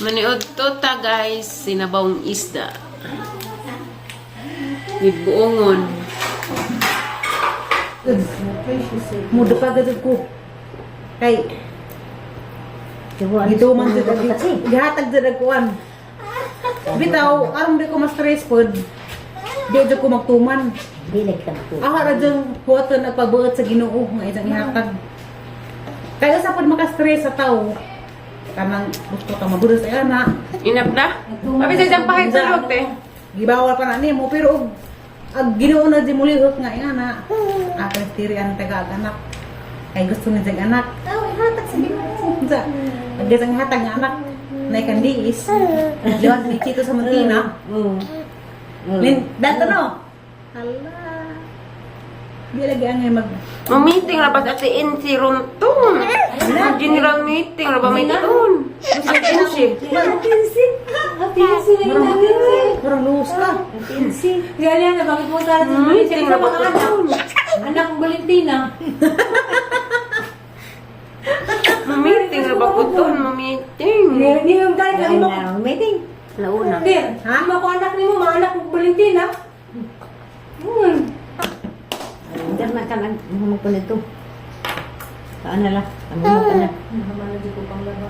Maniod to ta, guys, sinabawng isda. With buongon. Muda pa gud ko. Kay gituman jud ang gihatag jud ang kuan. Bitaw aron di ko ma-stress pod. Di jud ko magtuman. Bilag ka ko. Ako ra jud huwaton ang pagbuot sa Ginoo nga isang ihatag. Kaya sa pod maka-stress sa tao, kanang gusto ka mabudo sa ana. Inap na? Abi sa isang pahit sa loob, te. Gibawal pa na nimo pero og ang Ginoo na di mulihok nga ingana. Ako tiri ang taga ang anak. Kay gusto ni jang anak. Aw, ihatag sa Ginoo. Sa ang gisang hatag nga anak na ikandiis. Liwat ni Chito sa Montina. Lin, dato no. Hala. Di lagi ang mag Mag-meeting ra ba sa Ate Insi ron to? General meeting ra ba may taon? Ate Insi. Atinsi. Atinsi lagi natin. Parang luhos ka. Atinsi. Kaya na, bakit mo sana sa Meeting ra ba mga anak? to? Anak ng Valentina. Meeting ra ba ko to? Meeting. Hindi mo galit ang imo. Meeting. Launa. Dir, ha? Imo ko anak nimo, mga anak ng Valentina. Hindi na ka nag magpunito. Saan na lang? Ang mga ka na. Naman na ko pang laba.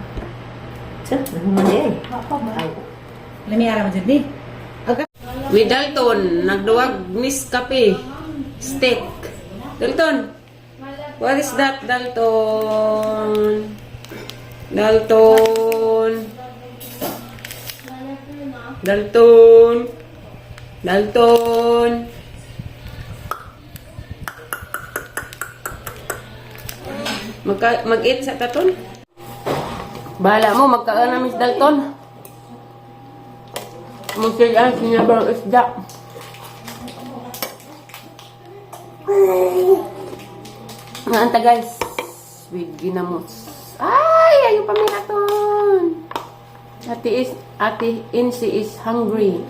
Sa, nagmumali ay. Apa ba? Lami ara man jud ni. Aga Ni Dalton, nagduwag Nescafe. Steak. Dalton, what is that, Dalton? Dalton. Dalton. Dalton. Magka, mag-eat sa taton? Bahala mo, magkaan na Miss Dalton. Magsilaan, sinabang isda. Nga guys, with ginamos. Ay, ayaw pa minaton. Ate Insi is hungry.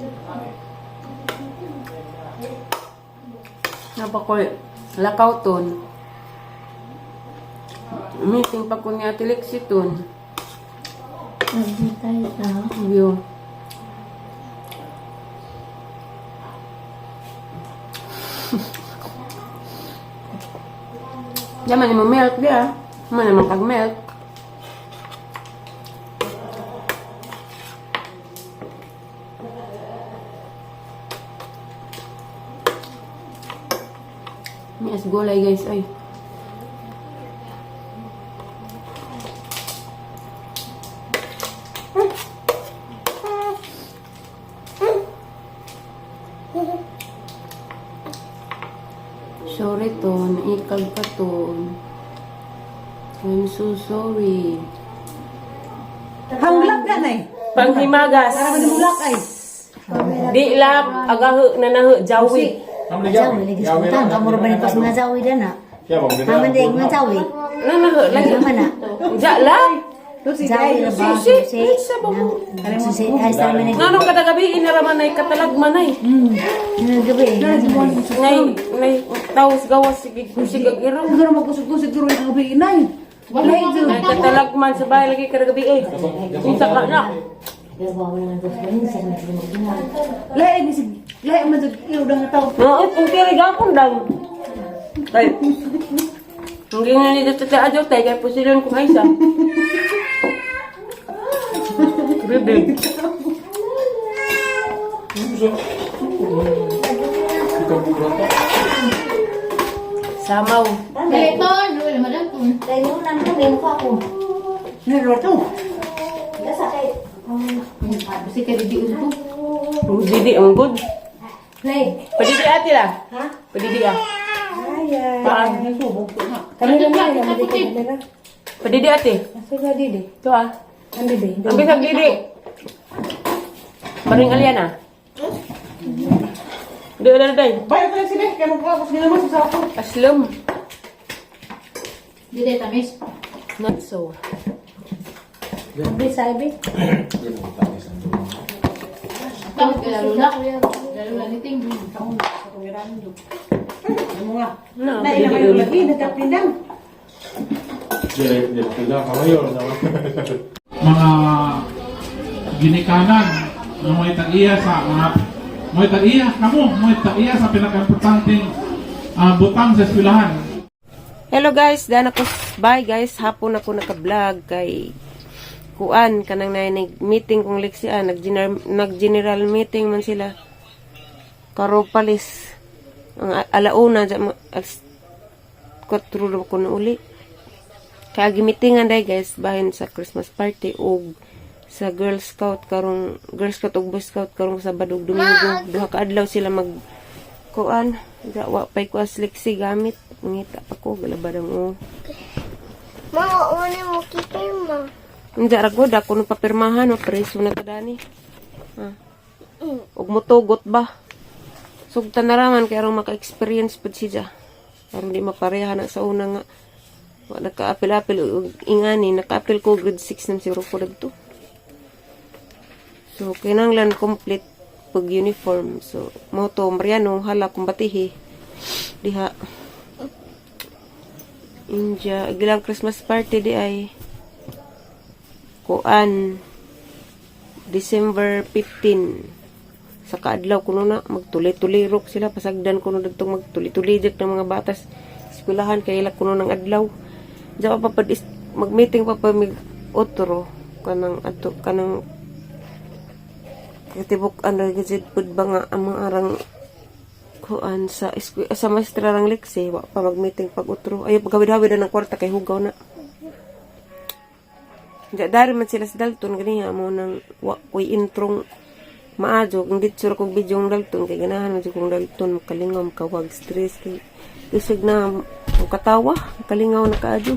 Napakoy, lakaw ton. Meeting pa ko ni Ate Lexi ton. Yo. Yaman mo milk dia. Man naman kag milk. May as gulay, guys, ay. Sorry to, naikag ka to. I'm so sorry. Hanglap ka na eh. Panghimagas. Para man mulak ay. Di lap, agaho na naho, jawi. Jawi lagi sebutan. Kamu ba ni pas mga jawi dana? Haman di mga jawi. Na naho, lagi. Haman na. Ja lang. Lusi Jawi kay ra ba? Susi. Susi. Sa ba mo? Susi. Ay sa man. Ngano kada gabi inaraman ay katalag manay. Gabi. Nay, nay, tawas gawas sige sige iro. Siguro magkusog-kusog siguro yung gabi inay. Wala jud. Nay katalag man sa bahay lagi kada gabi eh. Unsa ka na? Lahi ni sig lahi man jud iro dang tao. Oo, kung kiri gapon daw. Kay Hindi nga ni dito sa adyo tay kay pusilon kung aysa. Bebe. Samaw. Dalton, wala madam. Tayo nang kami mukha ko. Nero to. Gasa kay. Kasi kay Bibi Unto. Didi ang good. Nay. Padidi ate lah. Ha? Padidi ah. Ay ay. Paan? Kami lang na kamera. Padidi ate. Asa ga didi? Ito ah. Ang didi. Ang bisag didi. Paring alyan ah. Di wala na day. Bayad talaga sila kay magpapos ginawa sa sako. Aslom. Dili tamis. Not so. Abi sabi. Tawag ka lalo na. Lalo na niting. Ano nga? No, Na ila may lagi nagkapindang. Mga ginikanan nga may tag-iya sa mga may tag-iya kamo, may tag-iya sa pinakaimportanteng butang sa eskwelahan. Hello guys, daan ako. Bye guys, hapon ako naka-vlog kay kuan kanang nay meeting kong leksian, nag-general meeting man sila. Karopalis ang alauna dyan, alas 4 na ko na uli. Kaya gimitingan day guys bahin sa Christmas party ug sa Girl Scout karong Girl Scout ug Boy Scout karong Sabado ug Domingo, duha ka adlaw sila mag kuan. Ga wa pay ko as liksi gamit, ngita pa ko galabadang o. Ma, una mo kipirma. Unja ra gud ako no papirmahan o preso na ta dani. Ha. Ug motugot ba? Sugtan na raman kay aron maka-experience pud siya. Aron di mapareha na sa una nga wa nakaapil-apil og ingani, nakaapil ko grade 6 nang siguro ko dagto. So kinahanglan complete pag uniform. So mo to Mariano hala kung batihi diha. India, gilang Christmas party di ay kuan December 15 sa kaadlaw kuno na magtuli-tuli rok sila, pasagdan kuno dagtong magtuli-tuli jud ng mga batas eskwelahan kay ila kuno ng adlaw. Diyan pa pa mag-meeting pa pa mig otro kanang adto kanang katibok ano gid pud ba nga ang mga arang kuan sa sa maestra rang leksi wa pa mag-meeting pag otro ay pagawid-hawid na ng kwarta kay hugaw na. Diya, dari man sila sa Dalton, ganiya mo nang wa ko'y introng maadyo. Kung dito sura kong video ng Dalton, kay ganahan mo kong Dalton, makalingaw, makawag, stress, kay isig na katawa, makalingaw na kaadyo.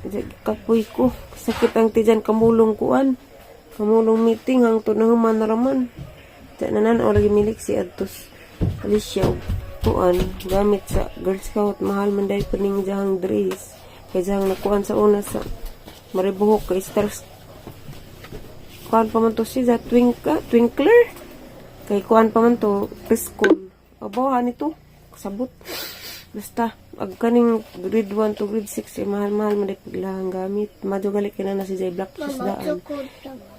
Diya, kapoy ko, sakit ang tiyan, kamulong kuan. Kamulong meeting, hangtod na human na raman. Diya, nanan, o lagi milik si Adtos Alicia, og kuan, gamit sa Girl Scout, mahal man dahil paning jahang dress. Kay jahang nakuan sa una sa Maribuhok kay Stars kuan pa man to siya twinkler kay kuan pa man to preschool abaw nito kasabot basta ag kaning grade 1 to grade 6 eh, mahal mahal man dahil paglahang gamit madyo gali kina na si Jay Black shoes daan.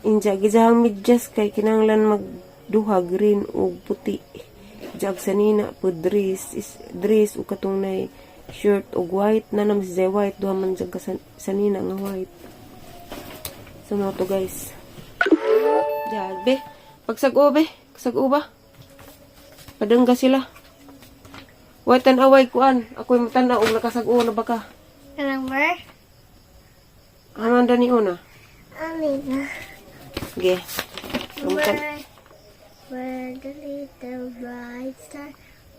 Inja gijahang medyas kay kinahanglan magduha green ug puti. Jag sanina po dress is dress ug katong nay shirt ug white na naman si Jay white duha man jag ka sanina nga white. So mga to guys. Jag be pagsag-o be pagsag-o ba padangga sila. Way tan-away kuan ako'y matanaw og nakasag-o na ba ka? Number? Amanda ni una. Amina. Sige. Where the little bright star,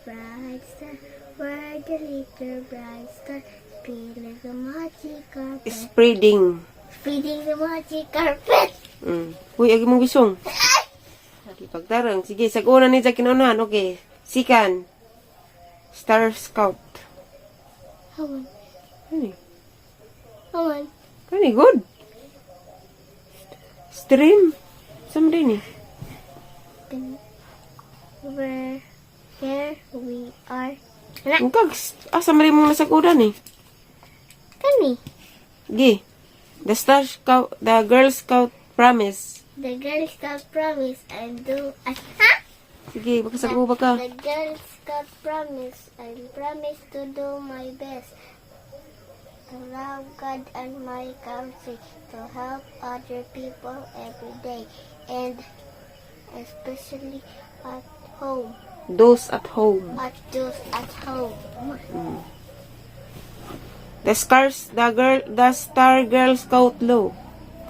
bright star, where the little bright star, feeling the magic carpet, Spreading. Feeding the magic carpet. Uy, agi mong bisong. Sige, pagtarang. Sige, sag-una ni Jack kinaunahan. Okay. Sikan. Star Scout. Hawan, Kani? hawan. Kani, good. Stream. Saan din eh? Where, here we are. Ang kags. Ah, sa mali mong nasagudan eh. Kani, Gi. The Star Scout, the Girl Scout Promise. The Girl Scout promise I do. I, ha? Sige, baka ka. The Girl Scout promise I promise to do my best to love God and my country, to help other people every day, and especially at home, Those at home. At those at home. The Scars, the Girl, the Star Girl Scout Law.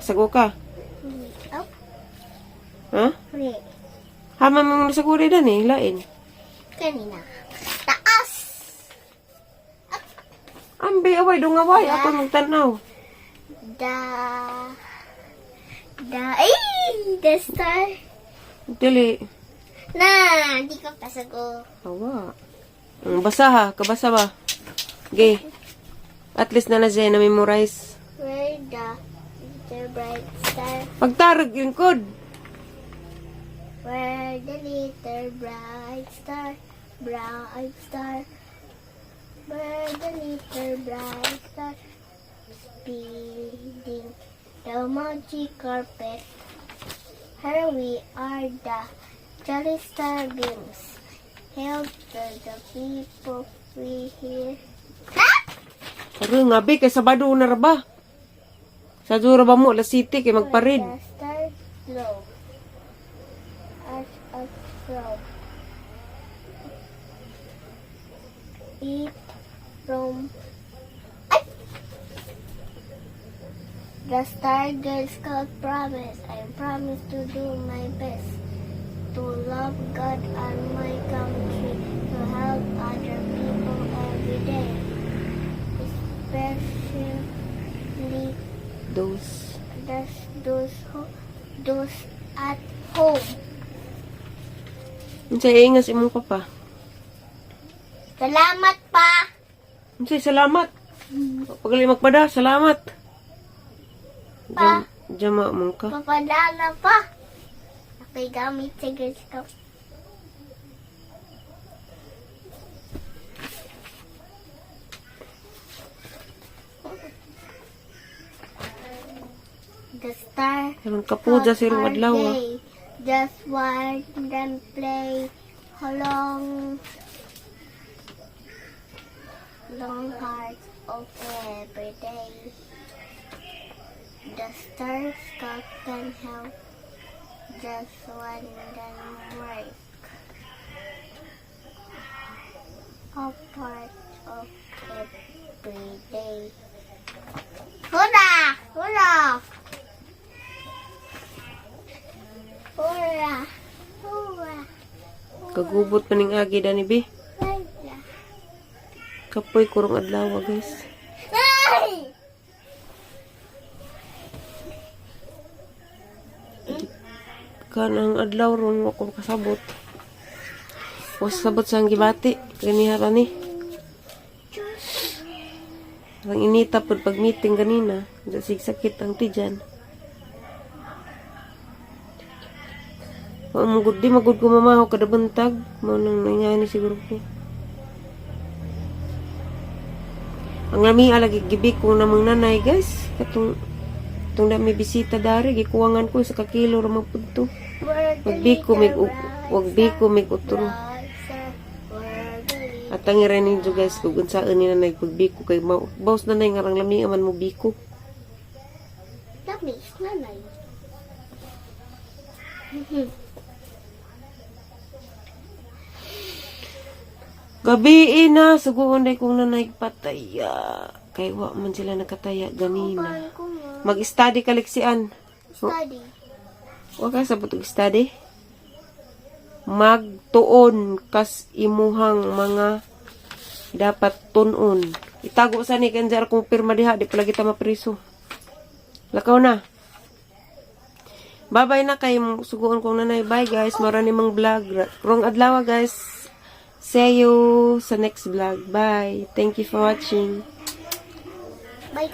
Kasago ka. Oh, Ha? wait. Hama mong nasaguri dan eh, lain. Kanina. Taas! Ambi, away, dungaway. Ako magtanaw. The, ay! The star. Dili. Na, hindi ko kasago. Awa. Basa ha, kabasa ba? Okay. At least na na siya na-memorize. Where the little bright star, Pagtarag yung code. Where the little bright star, bright star, where the little bright star, speeding The magic carpet. Here we are, the Jolly Star Beams. Help the people we here. Karon nga be kay Sabado na ra ba? Sa ra ba mo alas 7 kay magparid. The star glow as a frog. Eat from Ay! The Star Girl Scout promise. I promise to do my best to love God and my country, to help other people every day, especially Those. those at home. Unsay ingas imong papa? Salamat pa! Unsay salamat. Pagali magpada, salamat. Pa. Jama man ka. Papadala pa! Ako'y gamit sa Girl Scout. The star Karon kapuja si our adlaw. Ah. day. Just watch them play long, long hearts of every day. The Star Scout can help just one them work. A part of every day. Hurrah! Hurrah! Hurrah! Hurrah! Kagubot pa ning agi dani bi. Hurrah! Kapoy kurong adlaw guys. Ay! Kanang adlaw ron wa ko kasabot. Was sabot sa ang gibati ganiha ra ni. Ang inita pud pag meeting ganina, sig sakit ang tiyan. Wa mo gud di magud ko mamaho kada buntag, mao nang nangani siguro ko. Ang lami lagi gibik ko namang nanay guys, katong tong dami bisita dari gikuwangan ko sa kakilo ra magpudto. We're the Magbiko mig little wag biko mig utro. ricer. We're the little At ang ira ninyo guys kung unsaan ni nanay pagbiko kay bawas nanay nga rang lami man mo biko. Tamis, nanay. Gabi na suguon day kong nanay pataya. Kay wa man sila nakataya ganina. Kuhaan ko nga. Mag-study ka leksian. Study. Wa ka sa og study. Magtuon kas imuhang mga dapat tunon. Itago sa ni kanjar kung pirma diha di pala kita mapriso. Lakaw na. Babay na kay suguon kong nanay. Bye guys. Mara ni mang vlog. Rong adlaw guys. See you sa next vlog. Bye. Thank you for watching.